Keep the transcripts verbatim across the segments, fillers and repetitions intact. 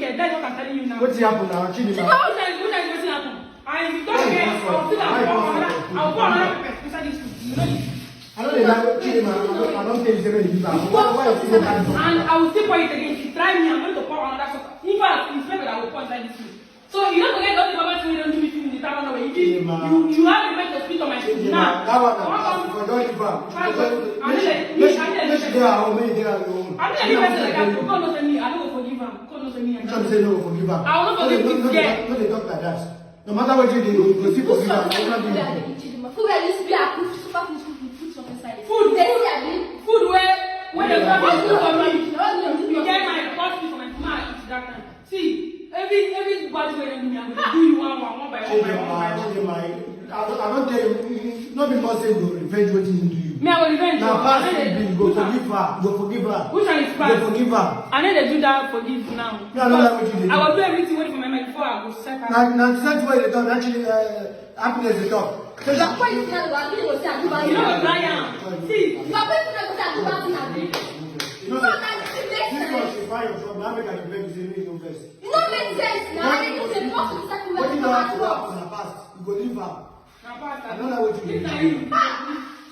wicked. That's what I'm telling you now. Wetin happen now, Chidinma? What is, what is, wetin happen? And if you talk again, I will still pour another, I will pour another pepper inside this food. You know this. I don't like Chidinma. I don't tell you say make you give am. Why, why you still dey carry? And I will still pour it again. If you try me, I'm going to pour another salt. In fact, it's pepper that I will pour inside this food. So you don't forget all the bad thing wey don do me finish the time wey you give. You, you have the right to spit on my food now. That one na for don leave am. Make she dey her own, make she dey her own. I no dey person like that. God no send me. I no go forgive am. God no send me. Which one be say you no go forgive am? I will not forgive this girl. No dey talk like that. No matter wetin you dey do, you go still forgive am. Food wey I used to be a cook, super food, food, food, food, food, food, food, food, food, food, food, food, food, food, food, food, wey, wey dey come and cook for me. You get my first piece of my mama eat that time. See, every, every bad way you me, I go do you one, one, one by one, by one, by one. Chidinma, I don, I don tell you, no be must say you go revenge wetin he do you. Me, I go revenge. Na past e be, you go forgive her, you go forgive her. Which one is past? You go forgive her. I no dey do that forgive now. Me, I no like wetin you dey do. I go do everything wey dey for my mind before I go set her. Na, na set wey dey talk, actually, uh, happiness dey talk. So that why you tell me, you go say I do bad thing? You no go try am. See, you are going to go say I do bad thing, abi? You know, so, na this one she find your trouble. Now make I dey beg you say make you no vex. E no make sense na. Wetin don happen, don happen na past. You go leave am. Na past. I no like wetin you do.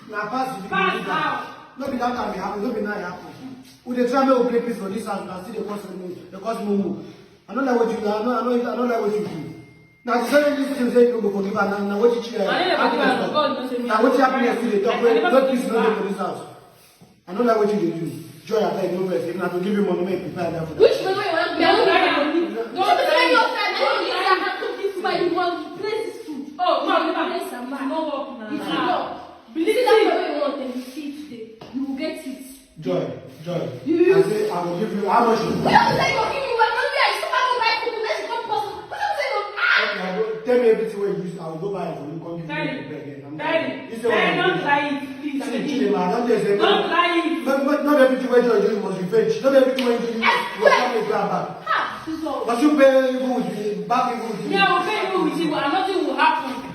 Na past you go leave am. No be that time e happen, no be now e happen. We dey try make we bring peace for this house, na still dey cause me, dey cause me more. I no like wetin you do. I no, I no, I no like wetin you do. Na the same this thing say you no go forgive am. Na, na wetin she, uh, happiness talk. Na wetin happiness still dey talk. Wey no peace no dey for this house. I no like wetin you dey do. Joy, abeg, no vex. If na to give you money, make you prepare that food. Which money wey you wan give? Don't try am. Don't try am. Don't try am. Cook this food. You wan place this food. Oh, no, no, no. Place am, ma. No work na. It will work. Believe me. See that money wey you want, dem will see it today. You will get it. Joy, Joy. You, you. I say I go give you how much you want. You don't say you go give me one. No, me, I suffer to buy food. Make you come cost. What you say you, ah! Okay, I go, tell me everything wey you use. I will go buy it for you. Come give me the bread. Daddy, don't try it, please. See, Chidinma, I don tell you say no. Don't try it. No, no, not everything wey Joy do you must revenge. Not everything wey do you must come and grab back. Ha! Must you pay even with the back, even with the... Yeah, I will pay even with you, and nothing will happen.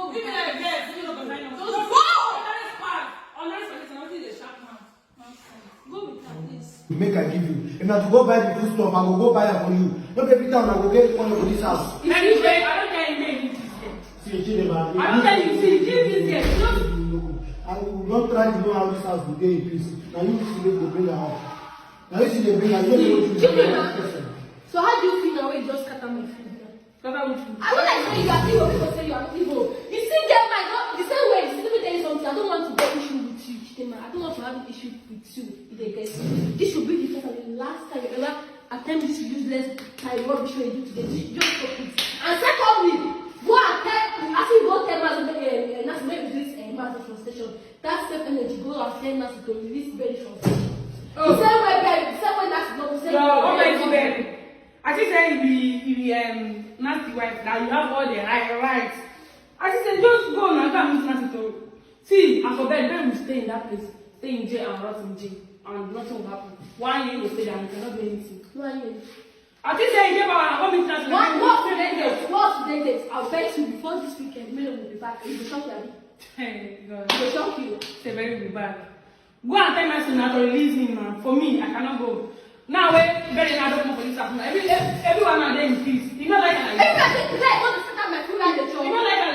go with her. Just go. Go with her, please. Make I give you. If na to go buy the food stuff, I go go buy am for you. No be every time I go get one for this house. Anyway, I don't tell you make you this girl. See, Chidema. I don't tell you, see, give this girl. Just I will not try to know how this house will dey in peace. Na you see dey go bring am up. Na you see dey bring am. You no dey go do Chidema. That person. So how do you feel now when you just scatter my food now? cover with food. I don't like say you are evil, people say you are evil. You see, get my God, the same way, you see, let me tell you something. I don't want to get issue with you, Chidema. I don't want to have an issue with you. You dey get me? This should be the first and the last time you ever attempt this useless, like, rubbish wey you do today. Just, just stop it. And secondly, go and tell, as you go tell Mazi, uh, uh, Nancy, make you release uh, Mazi from station. That same energy, go and tell Nancy to release Berry from station. Oh. The same way, Berry, the same way Nancy no go say Your no, almighty no. Berry. I think say you be you be um Nancy wife, that you have all the right rights. I think say just go and go and meet Nancy to see and for bed, Berry will stay in that place, stay in jail and rot in jail, and nothing will happen. Why you go stay there and you cannot do anything? Why you? I think say you get power and go meet Nancy. What, what today date? What today date? I'll bet you before this weekend, Melo will be back. You go shock you, abi? Hey, God. You go shock you. Say Berry will be back. Go and tell Nancy now to release him now. For me, I cannot go. Now wey Berry now don come for this house now, every ev- everyone now dey in peace. You know like If that. I take today, I want to start my full life. You know like